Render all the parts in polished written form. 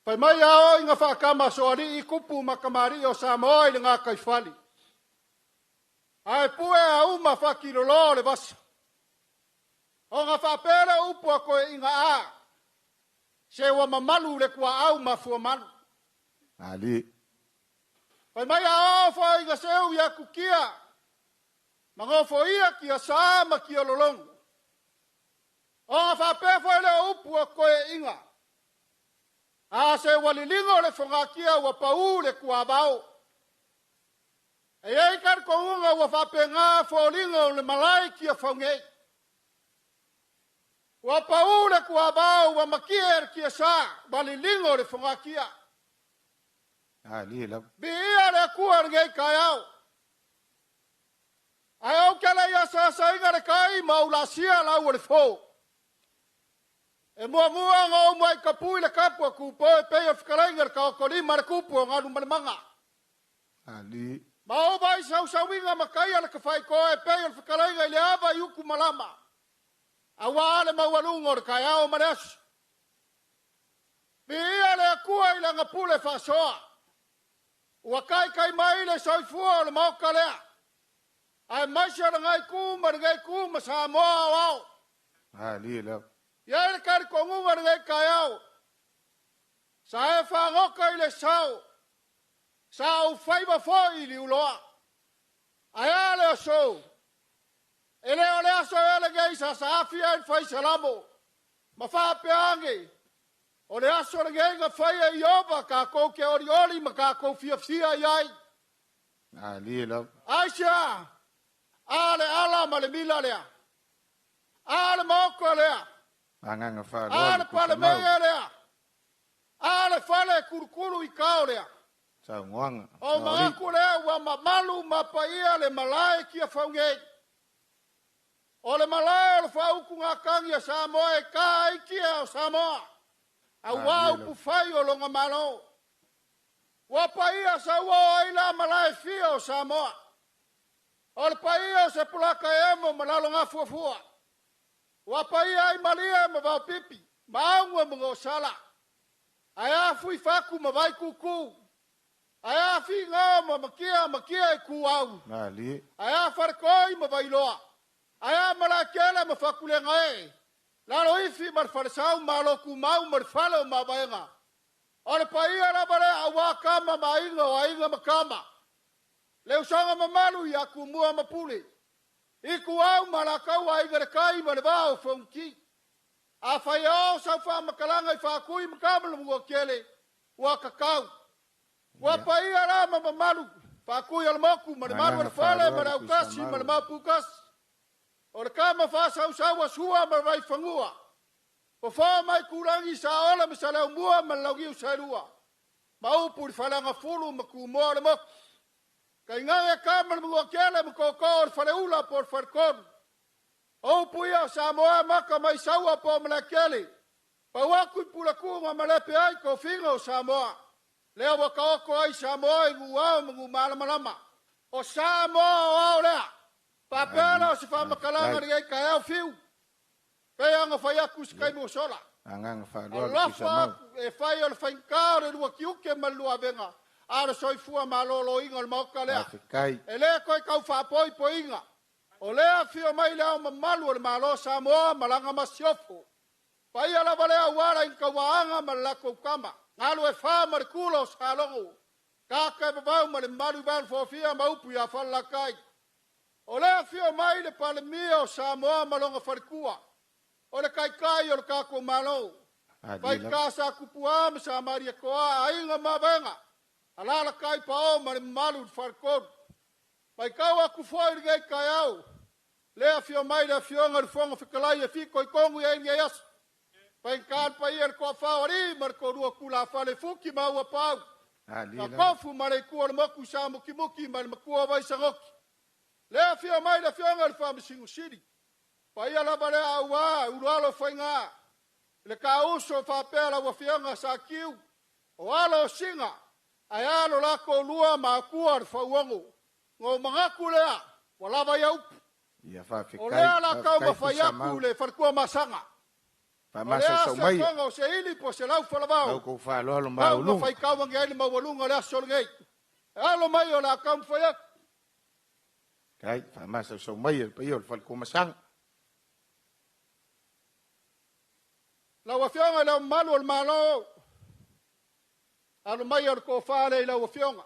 Fai mai aoaiga faakama a Soalii, Kupu ma Kamali'i o Samoa i le gataifale. Ae pue auma faakilolo o le vasa. Ona faapea lea o upu a toeaiina a, se ua mamalu le tuaau ma fuamalu. Malie. Fai mai a oo foi ina seu ia Tutia, ma nofoia Tiasa ma Tialologo. Ona faapea foi lea o upu a toeaiina, a se ua liligo le fogatia ua pau le tuavao. E i ai talitonuga ua faapena foliga o le malae i Tiafau nei. Ua pau le tuavao ua matie le tiasa, ua liligo le fogatia. Malie lava. Viia le Atua i lenei taeao. Ae ou te le i asaasaina le tai ma ou laasia lau o le fo. E muamua ona ou muai tapui le tapu a Tupo e pei o le fetalaiga i le taotolima a le tupu o Galumalemana. Malie. Ma ou vaai sausauina ma taia le tafaitoa e pei o le fetalaiga i le ava i utumalama, aua le maualuga o le taeao ma le aso. Viia le Atua i lana pule faasoa, ua taitai mai le soifua o le Maota lea, aemaise o lena itu ma lenei itu ma Samoa aoao. Malie lava. E i ai le talitonuga i lenei taeao, sa e fagota i le sao, sa ou faiva foi i liuloa. Ae a le aso? E le o le aso ea lenei sa saafi ai le fai Salamo ma faapea ane, o le aso lenei na fai e Ieova tatou te olioli ma tatou fiafia i ai. Malie lava. Aisea? A le ala ma le mila lea? A le maota lea? Agaga A faaaloalo le Tuisamau. palemene lea? A le fale kulukulu i kao lea? Saunoaga. O Saolii. manatu lea ua mamalu ma paia le malae Tiafau nei. O le malae o le faautugatagi a Samoa e ta ai tia o Samoa, aua Malie lava. upufai o lona Malo. Ua paia sauo ai la malae fia o Samoa. O le paia o Sepolata e emo ma Lalogafuafua. Ua paia ai Malie ma Vaopipi, ma Augua ma Gosala. Ae a Fuifatu ma Vaikuku. Ae a Finao ma Matia, Matia i Tuau. Malie. Ae a Faletoi ma Vailoa. Ae a Malaetele ma Fatulega e. Laloifi ma le Falesau, Malotumau ma le Fale o Mavaega. O le paia lava lea aua tama ma aiga o aiga ma tama. Le usoga mamalu ia Tumua ma Pule. Ituau ma Alataua, Aiga i le Tai ma le Vaa o Fonoti. Afai e oo sau faamatalaga i Faatui ma Tama le Manuatele, ua tatau. Ua paia la ma mamalu Faatui o le motu ma le malu o le Agaga fale ma le faaaloalo autasi ma le Tuisamau. maoputasi. O le tama faasausau a Sua ma le Vaifanua. Fofo mai Tulagi Saola ma Saleaumua ma le Launiu Saelua. Ma upu i le Faleagafulu ma Tumoa o le motu. Tainane Tama le Manuatele ma Tootoo o le Faleula po o le Faletolu. O upu ia o Samoa e mata mai Saua po o Malaetele. Pau atu i Pulatuga ma lepe ai tofiga o Samoa. Lea ua taoto ai Samoa i nuuao ma nuumalamalama. O Samoa o ao lea. Faapea lea o se faamatalaga Faafetai. lenei taeao fiu. Pei ona fai atu i se taimi ua sola. Agaga faaaloalo Alofa Tuisamau. atu e fai o le faigata o le lua tiute ma le lua avega, a o le soifua maloloina o le Maota lea. Faafetai. E le toe tau faapoipoiga. O lea afio mai le Ao Mamalu o le Malo o Samoa ma lana masiofo. Paia lava lea aua le Aiga Tauaana ma le latou tama, Galuefa ma le Tula o Salogo, Tata e Vavau ma le mamalu i Vaelefofia ma upu ia Falelatai. O lea afio mai le Palemia o Samoa ma lona faletua, o le Taitai o le tatou Malo, Malie lava. Faigata Satupua ma Samalietoa, Aiga ma Vaega, Alalatai Pao ma le mamalu i le Faletolu. Matau atu foi i lenei taeao, lea afio mai le Afioga i le Fofoga Fetalai e fitoitonu i ai lenei aso. Faigata le paia i le toafa o alii ma le toalua o tulafale Futi ma Auapau, Malie lava. Takofu ma le itu o le motu i Samutimuti ma le matua o Vaisagoki. Lea afio mai le Afioga i le Faamasino Sili, paia lava lea aua ulualo faiga, le tauso faapea lau Afioga Satiu, o alo o Sina, ae a lo latou lua matua o le Fauono. Na ou manatu lea, ua lava ia upu. Ia O faafetai. lea la Faafetai taumafai atu Tuisamau. le faletua masaga. O le a Faamasausau se mai afioga o se ili po o se lau laufalavao. kou faaaloalo Au ma maualuga. faikauagi ai le maualuga o le aso lenei. E alo mai o le a taumafai atu. Ai faamasausau mai e le paia o le faletomasaga. Lau Afioga i le Ao Mamalu o le Malo, alo mai o le tofa lea i lau Afioga.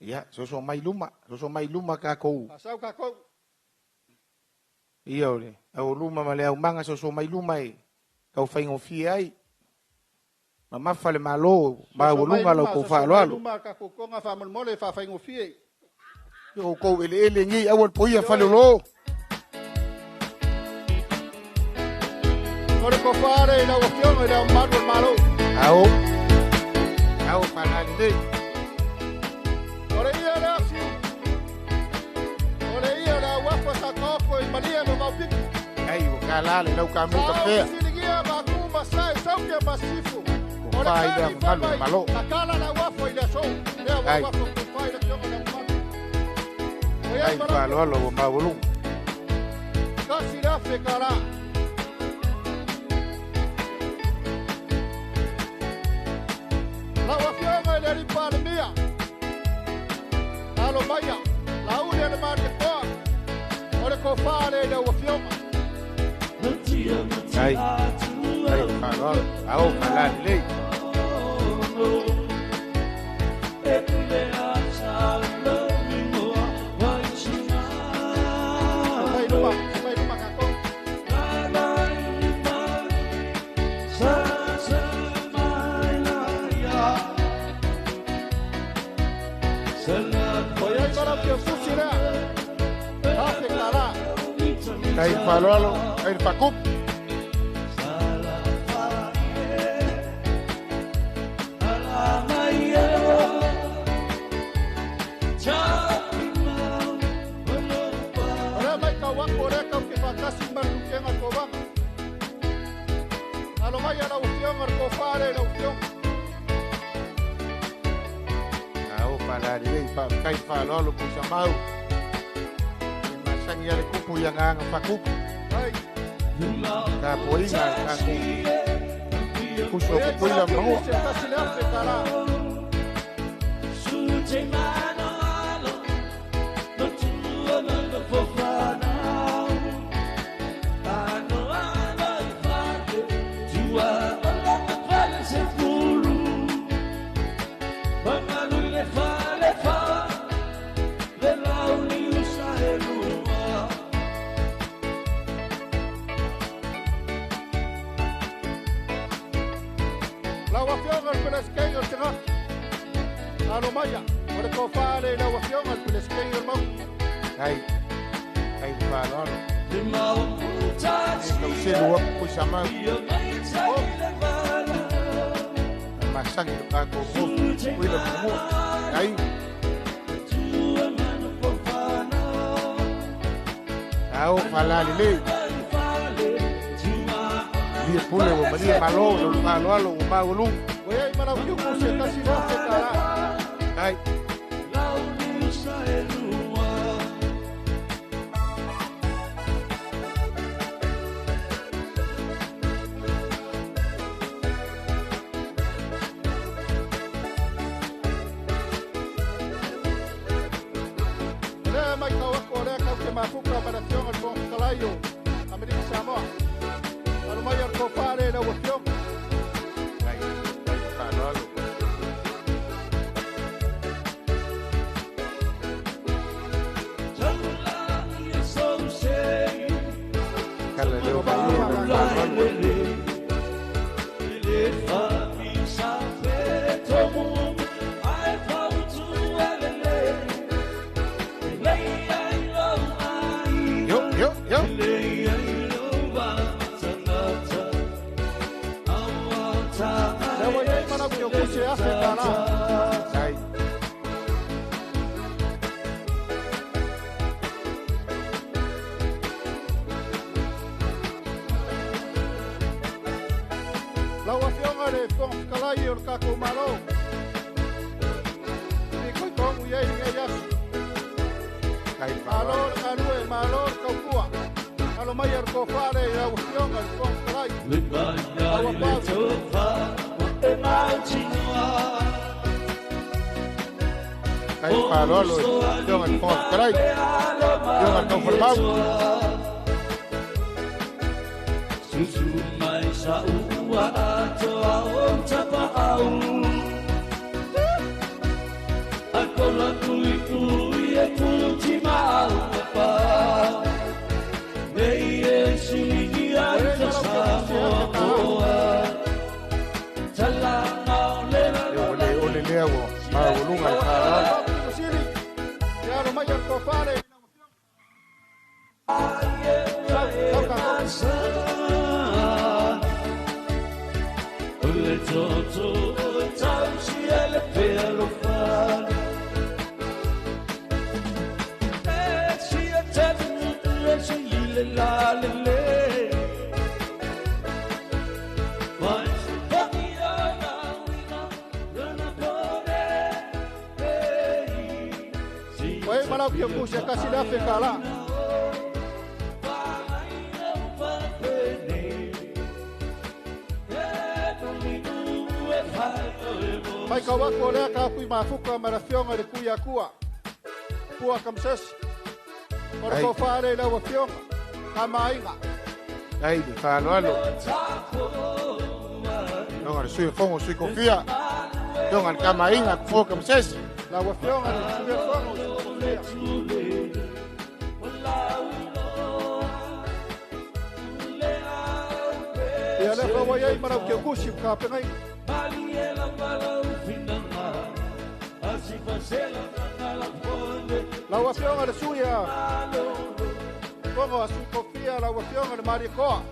Ia soso mai luma, soso mai luma takou. Faasau tatou. Ia o le auoluma ma le aumaga, soso mai luma e taufaigofie ai. Mamafa le malo Soso mai maualuga lau luma, kou soso mai faaaloalo. luma tatou toga faamolemole e faafaigofie. Outou eleele nei aua le poia Ioe, faleolo. O le tofa lea i lau Afioga i le Ao Mamalu o le Malo. Ao, ao faalalelei. O le ia lea siu, o le ia le auafa sa taoto i malia ma maupiki. Ai ua kalā le lau kamu Sa kafea. fesiligia maku ma sa e sauke ma sifu. Ua O le fā i le kali fai agafalu le mai, malo. tatala le auafa i le aso. Lea ua Ai. auafa tofa i le Afioga i le Ao Mamalu. O iai Ai ma lau faaaloalo ua maualuga. $1,000. Lau Afioga i le Alii Palemia, alo maia, lauli le Malietoa, o le tofa lea i lau Afioga. Ai, ai faaaloalo, ao faalalelei. Mai luma, mai luma tatou. O iai ma lau teususi lea, $1,000. Ai faaaloalo, ai le faakupu. O lea mai kau atu o lea kau te faatasi ma le lutega o le kovaga. Alo mai a lau Afioga le tofa lea i lau Afioga. Ao faalalelei, faafetai faaaloalo puisamau. E masagi a le kupu i agaga faakupu. Ai, Tapuaiga a le tatou uso o o iai ma Tutuila lau ma Manua. teususi e $1,000. Lau Afioga i le Peresetene o le Senati, alo maia, o le tofa lea i lau Afioga i le Peresetene o le Maota. Ai, ai le faaaloalo. E tauselu atu puisamau. E masagi le tatou gofu Tutuila ma Manua. Ai, ao faalalelei. Lia pule ua malia malo lau faaaloalo ua maualuga. Ua iai ma lau teususi e $1,000. Ai. O lea mai kau atu o lea kau te mafuka ma le Afioga i le Fofoga Fetalai o Amerika Samoa. Alo mai a le tofa lea i lau Afioga. Ai, ai faaaloalo. Kala leo Soso mai malie luma lau tatou. faaaloalo. Yo, yo, yo. Lea ua iai ma lau teususi e $1,000. Ai. Lau Afioga i le Fofoga Fetalai o le tatou Malo. Fitoitonu i ai lenei aso. Ai Malo faaaloalo. le galue, malo le taupua. Alo Alo mai le tofa le i lau Afioga i le Fofoga Fetalai. Lau Kai faaaloalo i Afioga i le Fofoga Fetalai, Afioga i le Taufalemau. Ua le ole lea ua maualuga le faaaloalo. Ua i ai ma lau Kiakusi e $1,000. Matau atu o lea taapui mafuta ma le Afioga i le Tuiatua Pua Tamasese. O le tofa lea i lau Afioga, Tamaaiga. Ai le faaaloalo. Afioga i le Sui o le Fono a Sui Tofia. Afioga i le Tamaaiga Pua Tamasese. Lau Afioga i le Sui o le Fono a Sui Tofia. Ia lea foi ua i ai ma lau Keukusi i tapenaina. Lau Afioga i le Sui a Fono a Sui Tofia, lau Afioga i le Malietoa,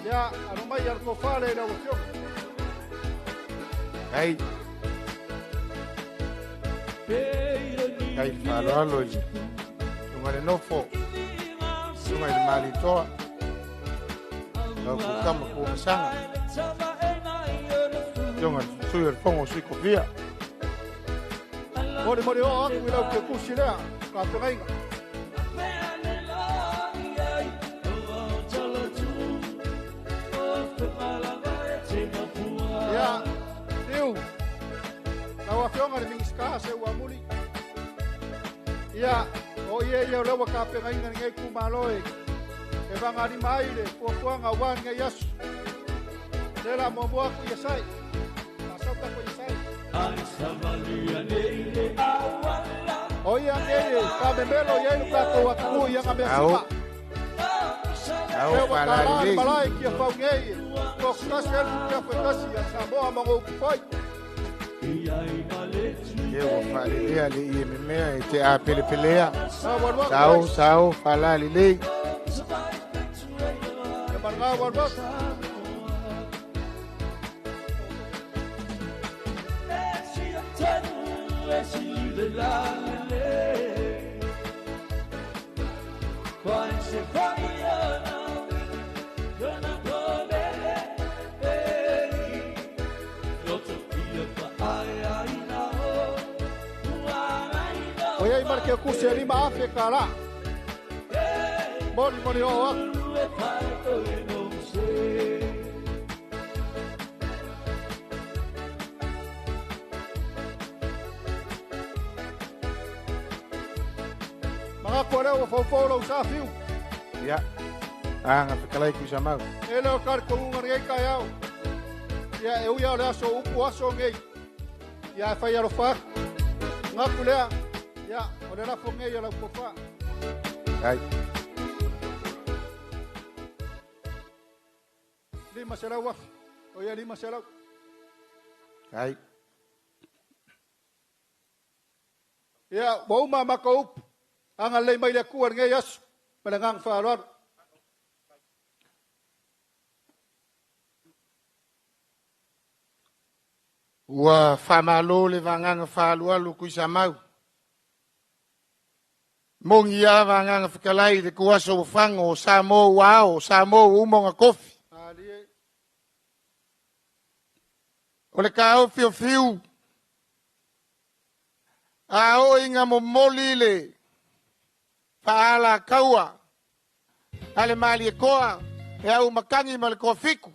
ia alo mai le tofa lea i lau Afioga. Ai. Ai faaaloalo i le Susuga i le Nofo, Susuga i le Malietoa, lau Kukama Kuamasaga, Afioga i le Sui o le Fono a Sui Tofia. Molimoli oo atu i lau Keukusi lea, tapenaina. Ia, Tiu, lau Afioga i le Minisita Seuamuli. Ia, o ia ia o lea ua tapenaina lenei itumalo e vagalima ai le fuafuaga aua lenei aso. Lea la muamua atu ia sai. Faasau tako ia sai. O ia nei e faamemelo i ai lo tatou atunuu i aga mea Ao. sima. Ao Lea ua faalā tala le lelei. malae i Tiafau nei, toatasi ai le Futiafu e tasi ia Samoa ma ona upufai. E ua faalelea le ie memea e te a pelepelea. Sa ua alu atu Sao, ai. sao, faalā lelei. Ia malaga ua alu atu. Ua i ai ma le Keukusi e $5,000. Moli moli oo atu. Manatu o lea ua foufou lou sa fiu. Ia. Aga fetalai Tuisamau. E le o talitonuga lenei taeao. Ia e ui lava o le aso o upu aso nei. Ia e fai alofa atu. Manatu lea, ia o le lafo nei a lau tofa. Ai. 500,000. O ia 500. Ai. Ia, ua uma a matou upu. Agalelei mai le Atua i lenei aso. Ma le agaga faaaloalo. Ua faamalo le vagaga faalualu Tuisamau. Mogi lava vagaga fetalai i le tuaso ua fago o Samoa ua ao, o Samoa ua uma ona tofi. Alie. O le taofiofiu a oo ina momoli le faalataua A le Malietoa e au makagi ma le toafitu,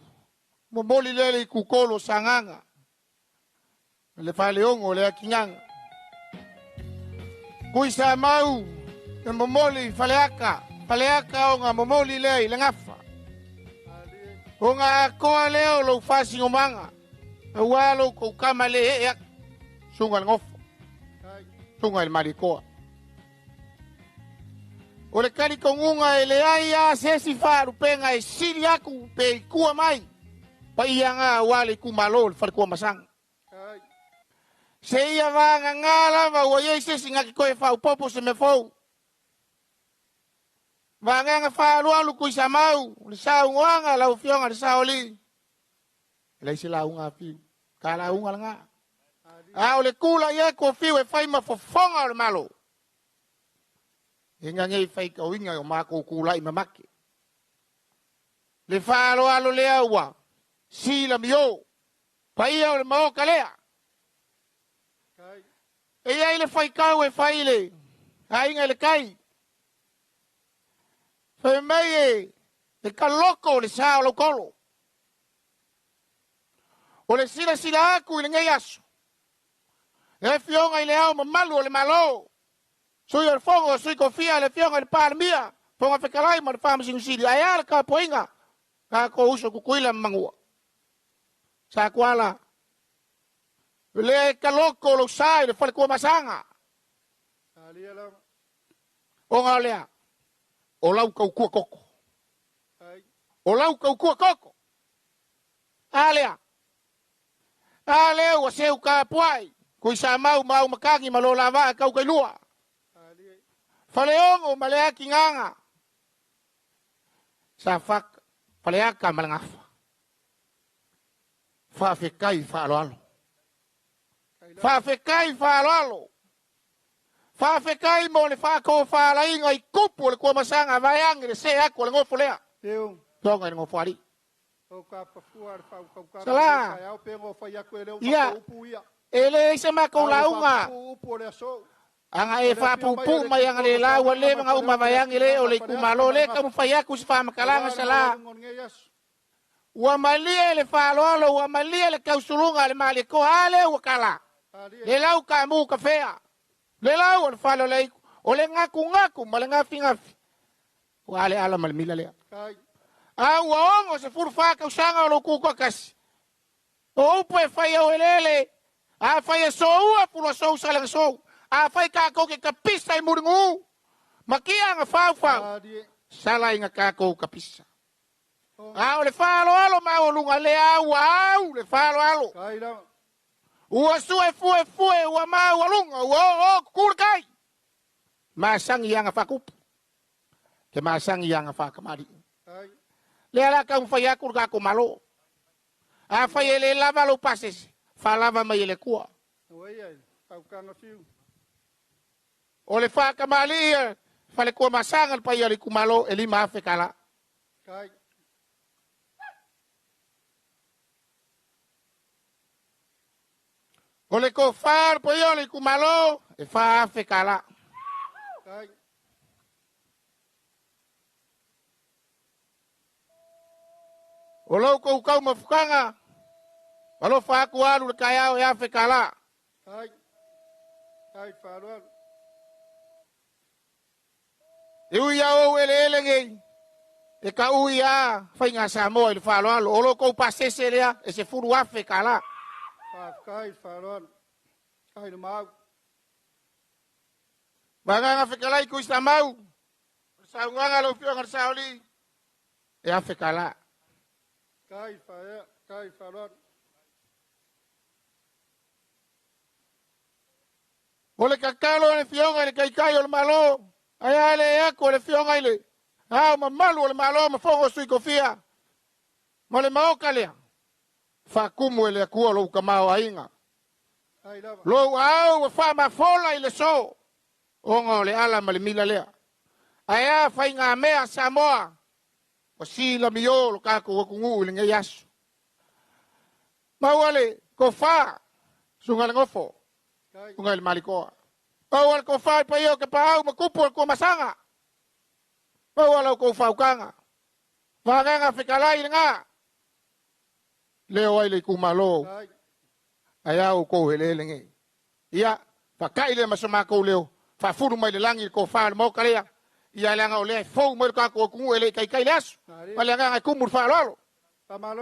momoli lea le itutolu o Sagaga ma le Faleogo o le Atigaga. Tuisamau e momoli i Faleata, Faleata ona momoli lea i le Gafa. Ona atoa lea o lou faasinomaga, aua lou tautama le ee atu, susuga i le Nofo, susuga i le Malietoa. O le talitonuga e leai lava se isi faalupega e sili atu pe i tua mai paia na aua le itumalo o le Faletuamasaga. Seia vagana lava ua i ai se isi na te toe faaopoopo se mea fou. Vagaga faalualu Tuisamau, le saunoaga a lau Afioga i le Saoalii, e leai se lauga a Fiu, ta lauga lena. A o le tulai atu o Fiu e fai ma fofoga o le Malo, ina ne i faitauina o matou tulai mamate. Le faaaloalo lea ua silamio, paia o le Maota lea. E i ai le faitau e fai i le aiga i le tai. Fai mai e, e kaloto le sa o lautolo. O le silasila atu i lenei aso, le Afioga i le Ao Mamalu o le Malo, Sui o le Fono a Sui Tofia, le Afioga i le Palemia, Fofoga Fetalai ma le Faamasino Sili, ae a le tapuaiga tatou uso Tutuila ma Manua. Satuala, o lea e kaloto lou sa i le faletuamasaga. Ona o lea, o lau tautua toto. O lau tautua toto. A lea, a lea ua seu tapuai, Tuisamau ma Aumakagi ma lo la vaa taukailua. Faleogo ma le atigaga. Safata, Faleata ma le Gafa. Faafetai faaaloalo. Faafetai faaaloalo. Faafetai mo le faatofalaiga i tupu o le Tuamasaga vaeane le see atu o le nofo lea. Toga i le nofoalii. Sala, ia, e leai se matou lauga. Ana e faapuupuu mai ana le la ua leva ona uma vaeane le o le itumalo le taumafai atu se faamatalaga Sala. Ua malie le faaaloalo, ua malie le tausuluga a le Malietoa, a lea ua tala. Le lau taamu kafea, le lau o le fale o le aitu, o le gatunatu ma le gafigafi, ua a le ala ma le mila lea. A ua 64 tausaga o lou tutoatasi, o upu e fai au eleele, afai e soua Fuluasou Salegasou, afai tatou te tapisa i Mulinuu, ma Tiaga faufau, sala ina tatou tapisa. A o le faaaloalo maualuga lea ua au le faaaloalo. Ua sue fue fue ua maualuga ua oo kuku le tai. Masagi aga faatupu. Ke masagi aga faatamalii. Lea la taumafai atu le tatou Malo. Afai e le lava lou pasese, faalava mai e le Atua. O le faatamalii a Faletuamasaga le paia o le itumalo e $5,000 tala. O le tofa o le paia o le itumalo e $4,000 tala. O lou koukau mafutaga, alofa atu alu le taeao e $1,000 tala. E ui a ou eleele nei, e taui a faiga Samoa i le faaaloalo. O lo tou pasese lea e $10,000 tala. Faafetai i le faaaloalo. Faafetai le mau. Vagaga fetalai Tuisamau, o le saunoaga a lau Afioga i le Saoli, e $1,000 tala. Faafetai le faaea, faafetai le faaaloalo. O le tatalo a le Afioga i le Taitai o le Malo, ae a le atu a le Afioga i le Ao Mamalu o le Malo ma Fono o Sui Tofia ma le Maota lea, faatumu e le Atua lou tamaoaiga, lou aao ua faamafola i le so, ona o le ala ma le mila lea. Ae a faigamea a Samoa, ua silamio lo tatou atunuu i lenei aso. Maua le tofa, Susuga i le Nofo, Susuga i le Malikoa. Maua le tofa i paia o Tapaau ma Tupu o le Tuamasaga. Maua la outou faautaga. Vaega fetalai lena. Leo ai le itumalo. Ae a outou eleele nei. Ia, faata'i lea ma so matou leo, faafulu mai le lagi le tofa o le Maota lea. Ia leaga o lea e fou mai le tatou atunuu e le i taitai le aso. Ma le agaga e tumu le faaaloalo. Faamalo.